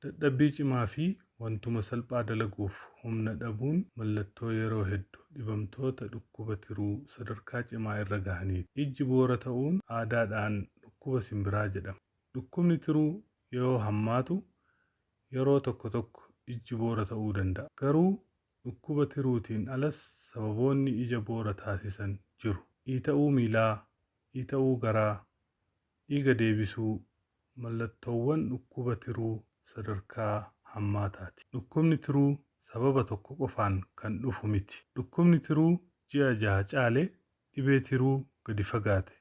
Dadhabbii cimaa fi wantuma salphaa dalaguuf humna dhabuun mallattoo yeroo heddu dhibamtoota dhukkuba tiruu sadarkaa cimaa irra gahaniiti. Ijji boora ta'uun aadaadhaan dhukkuba simbiraa jedhama. Dhukkubni tiruu yoo hammaatu yeroo tokko tokko ijji boora ta'uu danda'a. Garuu dhukkuba tiruutiin alas sababoonni ija boora taasisan jiru. Iita'uu miilaa, iita'uu garaa, dhiiga deebisuu mallattoowwan dhukkuba tiruu sadarkaa hammaataati. Dhukkubni tiruu sababa tokko qofaan kan dhufu miti. Dhukkubni tiruu ji'a jaha caale dhibee tiruu gadi fagaate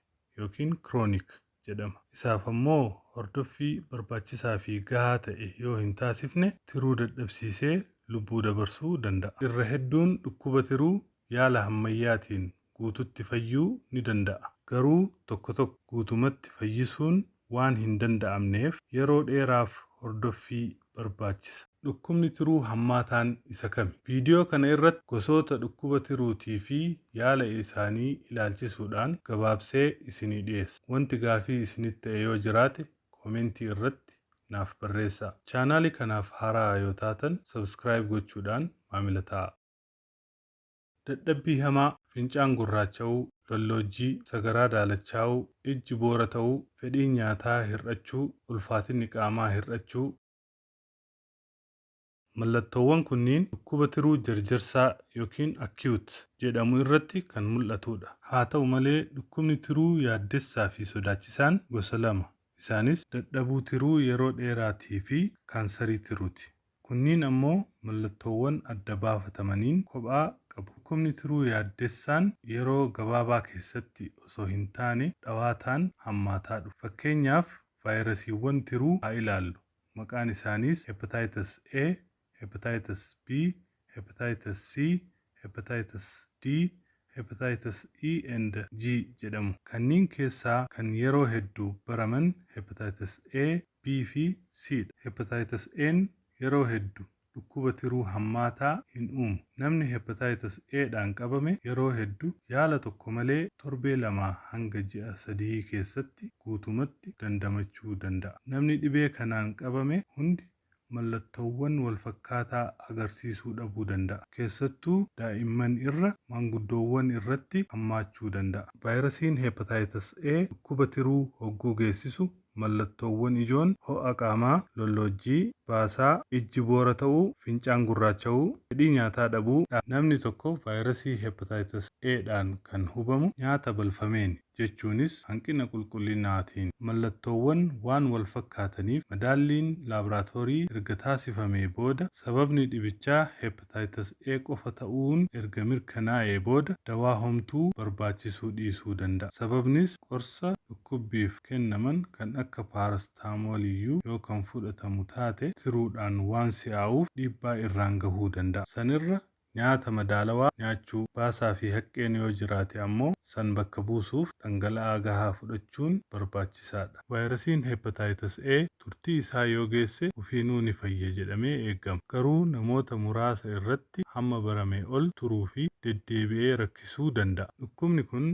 ykn chronic jedhama. Isaaf ammoo hordoffii barbaachisaa fi gahaa ta'e yoo hin taasifne tiruu dadhabsiisee lubbuu dabarsuu danda'a. Irra hedduun dhukkuba tiruu yaala hammayyaatiin guututti fayyuu ni danda'a. Garuu tokko tokko guutumatti fayyisuun waan hin danda'amneef yeroo dheeraaf hordoffii barbaachisa. Dhukkubni tiruu hammaataan isa kami? Viidiyoo kana irratti gosoota dhukkuba tiruutii fi yaala isaanii ilaalchisuudhaan gabaabsee isinii dhiyeessa. Wanti gaafii isinitti ta'e yoo jiraate koomentii irratti naaf barreessaa. Chaanaalii kanaaf haaraa yoo taatan subscribe gochuudhaan maamila ta'aa. Dadhabbii hamaa, fincaan gurraacha'uu, lolloojjii, sagaraa daalachaa'uu, ijji boora ta'uu, fedhiin nyaataa hir'achuu, ulfaatinni qaamaa hir'achuu. Mallattoowwan kunniin dhukkuba tiruu jerjersaa ykn acute jedhamu irratti kan mul'atuudha. Haa ta'u malee dhukkubni tiruu yaaddessaa fi sodaachisaan gosa lama. Isaanis dadhabuu tiruu yeroo dheeraatii fi kaansarii tiruuti. Kunniin ammoo mallattoowwan adda baafatamaniin kophaa qabu. Dhukkubni tiruu yaaddessaan yeroo gabaabaa keessatti osoo hin taane dhawaataan hammaataa dhufa. Fakkeenyaaf vaayirasiiwwan tiruu haa ilaallu. Maqaan isaaniis Hepatitis A, Hepatitis B, Hepatitis C, Hepatitis D, Hepatitis E and G jedhamu. Kanniin keessaa kan yeroo heddu baraman Hepatitis A, B fi C dha. Hepatitis A'n yeroo heddu dhukkuba tiruu hammaataa hin uumu. Namni Hepatitis A dhaan qabame yeroo heddu yaala tokko malee torbee lamaa hanga ji'a sadihii keessatti guutumatti dandamachuu danda'a. Namni dhibee kanaan qabame hundi mallattoowwan walfakkaataa agarsiisuu dhabuu danda'a. Keessattuu daa'imman irra maanguddoowwan irratti hammaachuu danda'a. Vaayirasiin Hepatitis A dhukkuba tiruu hogguu geessisu mallattoowwan ijoon ho'a qaamaa, lolloojjii, baasaa, ijji boora ta'uu, fincaan gurraacha'uu, fedhii nyaataa dhabuu dha. Namni tokko vaayirasii Hepatitis A dhaan kan hubamu nyaata balfameeni. Jechuunis hanqina qulqullinaatiin. Mallattoowwan waan wal fakkaataniif madaalliin laaboraatoorii erga taasifamee booda sababni dhibichaa Hepatitis A qofa ta'uun erga mirkanaa'ee booda dawaa homtuu barbaachisuu dhiisuu danda'a. Sababnis qorsa dhukkubbiif kennaman kan akka paarastaamooliyyuu yoo kan fudhatamu taate tiruudhaan waan si'aawuuf dhiibbaa irraan gahuu danda'a. Sanirra Nyaata madaalawaa nyaachuu, baasaa fi haqqeen yoo jiraate ammoo san bakka buusuuf dhangala'aa gahaa fudhachuun barbaachisaadha. Vaayirasiin Hepatitis A turtii isaa yoo geesse ofiinuu ni fayya jedhamee eegama. Garuu namoota muraasa irratti hamma baramee ol turuu fi deddeebi'ee rakkisuu danda'a. Dhukkubni kun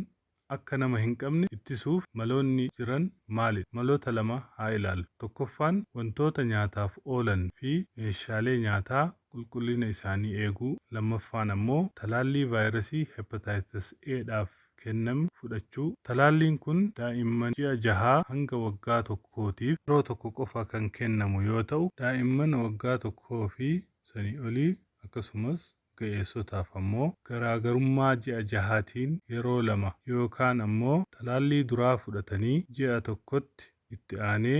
akka nama hin qabne ittisuuf maloonni jiran maalidha? Maloota lama haa ilaallu. Tokkoffaan wantoota nyaataaf oolan fi meeshaalee nyaataa qulqullina isaanii eeguu, lammaffaan ammoo talaallii vaayirasii Hepatitis A dhaaf kennamu fudhachuu. Talaalliin kun daa'imman ji'a jahaa hanga waggaa tokkootiif yeroo tokko qofa kan kennamu yoo ta'u, daa'imman waggaa tokkoo fi sanii olii akkasumas ga'eessotaaf ammoo garaagarummaa ji'a jahaatiin yeroo 2 yookaan ammoo talaallii duraa fudhatanii ji'a tokkotti itti aanee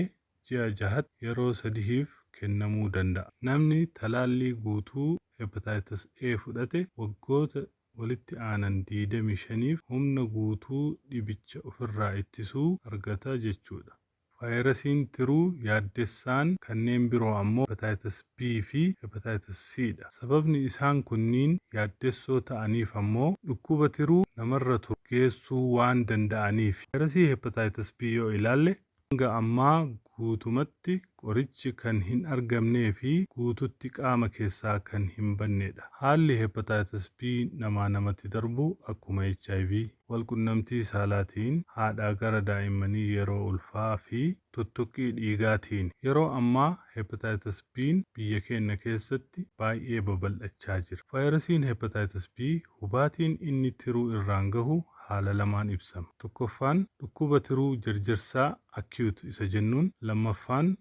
ji'a jahatti yeroo sadihiif kennamuu danda'a. Namni talaallii guutuu Hepatitis A fudhate waggoota walitti aanan 25f humna guutuu dhibicha ofirraa ittisuu argata jechuudha. Vaayirasiin tiruu yaaddessaan kanneen biroo ammoo Hepatitis B fi Hepatitis C dha. Sababni isaan kunniin yaaddessoo ta'aniif ammoo dhukkuba tiruu namarra turu geessuu waan danda'aniifi. Vaayirasii Hepatitis B yoo ilaalle Hanga ammaa guutumatti qorichi kan hin argamnee fi guututti qaama keessaa kan hin bannedha. Haalli Hepatitis B namaa namatti darbu akkuma HIV walqunnamtii saalaatiin, haadhaa gara daa'immanii yeroo ulfaa fi tuttuqqii dhiigaatiin. Yeroo ammaa Hepatitis B'n biyya keenya keessatti baay'ee babal'achaa jira. Vaayirasiin Hepatitis B hubaatiin inni tiruu irraan gahu haala lamaan ibsama. Tokkoffaan dhukkuba tiruu jarjarsaa, acute isa jennuun, lammaffaan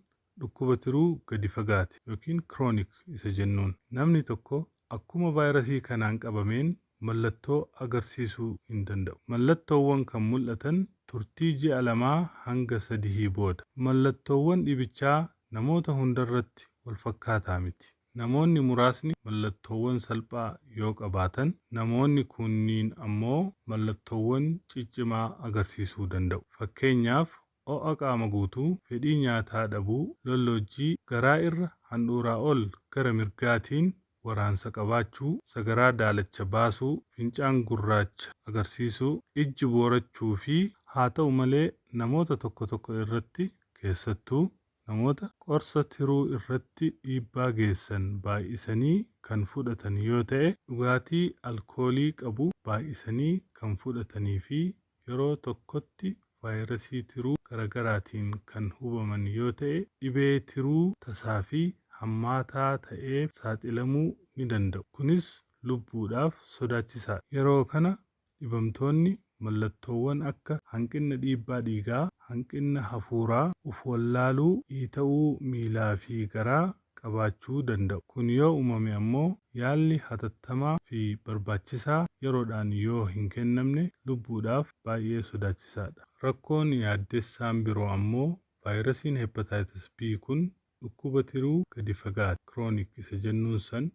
dhukkuba tiruu gadi fagaate yookiin chronic isa jennuun. Namni tokko akkuma vaayirasii kanaan qabameen mallattoo agarsiisuu hin danda'u. Mallattoowwan kan mul'atan turtii ji'a 2 hanga 3 booda. Mallattoowwan dhibichaa namoota hundarratti wal fakkaataa miti. Namoonni muraasni mallattoowwan salphaa yoo qabaatan, namoonni kunniin ammoo mallattoowwan ciccimaa agarsiisuu danda'u. Fakkeenyaaf ho'a qaama guutuu, fedhii nyaataa dhabuu, lolloojjii, garaa irra handhuuraa ol gara mirgaatiin waraansa qabaachuu, sagaraa daalacha baasuu, fincaan gurraacha agarsiisuu, ijji boorachuu fi Haa ta'u malee namoota tokko tokko irratti, keessattuu namoota qorsa tiruu irratti dhiibbaa geessan baay'isanii kan fudhatan yoo ta'e, dhugaatii alkoolii qabu baay'isanii kan fudhatanii fi yeroo tokkotti vaayirasii tiruu garagaraatiin kan hubaman yoo ta'e dhibee tiruu tasaa fi hammaataa ta'eef saaxilamuu ni danda'u. Kunis lubbuudhaaf sodaachisaadha. Yeroo kana dhibamtoonni mallattoowwan akka hanqinna dhiibbaa dhiigaa, hanqinna hafuuraa, uf wallaaluu, iita'uu miilaa fi garaa qabaachuu danda'u. Kun yoo uumame ammoo yaalli hatattamaa fi barbaachisaa yeroodhaan yoo hin kennamne lubbuudhaaf baay'ee sodaachisaadha. Rakkoon yaaddessaan biroo ammoo vaayirasiin Hepatitis B kun dhukkuba tiruu gadi fagaate, chronic isa jennuun san,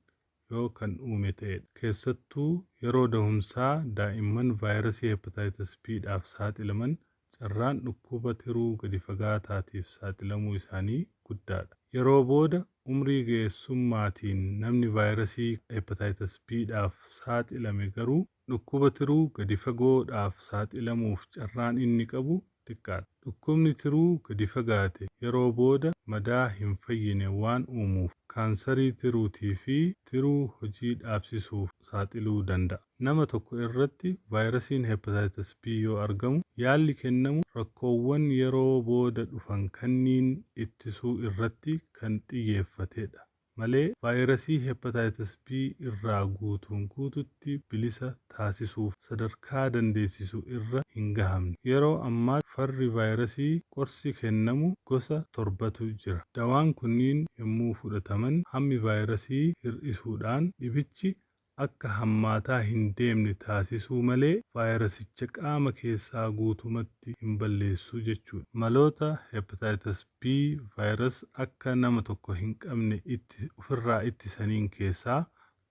yoo kan uume ta'edha. Keessattuu yeroo dahumsaa daa'imman vaayirasii Hepatitis B dhaaf saaxilaman carraan dhukkuba tiruu gadi fagaataatiif saaxilamuu isaanii guddaadha. Yeroo booda umrii ga'eessummaatiin namni vaayirasii Hepatitis B dhaaf saaxilame garuu dhukkuba tiruu gadi fagoo dhaaf saaxilamuuf carraan inni qabu xiqqaadha. Dhukkubni tiruu gadi fagaate yeroo booda madaa hin fayyine waan uumuuf kaansarii tiruutii fi tiruu hojii dhaabsisuuf saaxiluu danda'a. Nama tokko irratti vaayirasiin Hepatitis B yoo argamu yaalli kennamu rakkoowwan yeroo booda dhufan kanniin ittisuu irratti kan xiyyeeffatedha malee vaayirasii Hepatitis B irraa guutuun guututti bilisa taasisuuf sadarkaa dandeessisu irra hin gahamne. Yeroo ammaatti farri vaayirasii qorsi kennamu gosa torbatu jira. Dawaan kunniin yommuu fudhataman hammi vaayirasii hir'isuudhaan dhibichi akka hammaataa hin deemne taasisuu malee vaayirasicha qaama keessaa guutumatti hin balleessu jechuudha. Maloota Hepatitis B virus akka nama tokko hin qabne itti ufirraa ittisaniin keessaa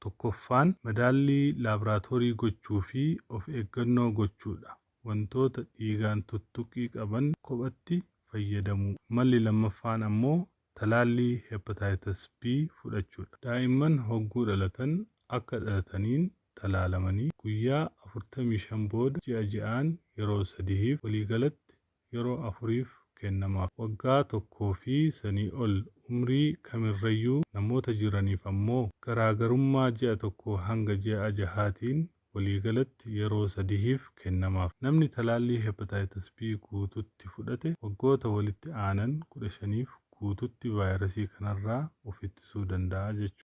tokkoffaan madaallii laaboraatoorii gochuu fi of eeggannoo gochuudha. Wantoota dhiigaan tuttuqqii qaban kophatti fayyadamuu. Malli lammaffaan ammoo talaallii Hepatitis B fudhachuudha. Daa'imman hogguu dhalatan akka dhalataniin talaalamanii guyyaa 45 booda ji'a ji'aan yeroo sadihiif, waliigalatti yeroo afuriif kennamaaf. Waggaa tokkoo fi sanii ol umrii kamirrayyuu namoota jiraniif ammoo garaagarummaa ji'a tokkoo hanga ji'a jahaatiin waliigalatti yeroo sadihiif kennamaaf. Namni talaallii Hepatitis B guututti fudhate waggoota walitti aanan 15f guututti vaayirasii kanarraa of ittisuu danda'a jechuudha.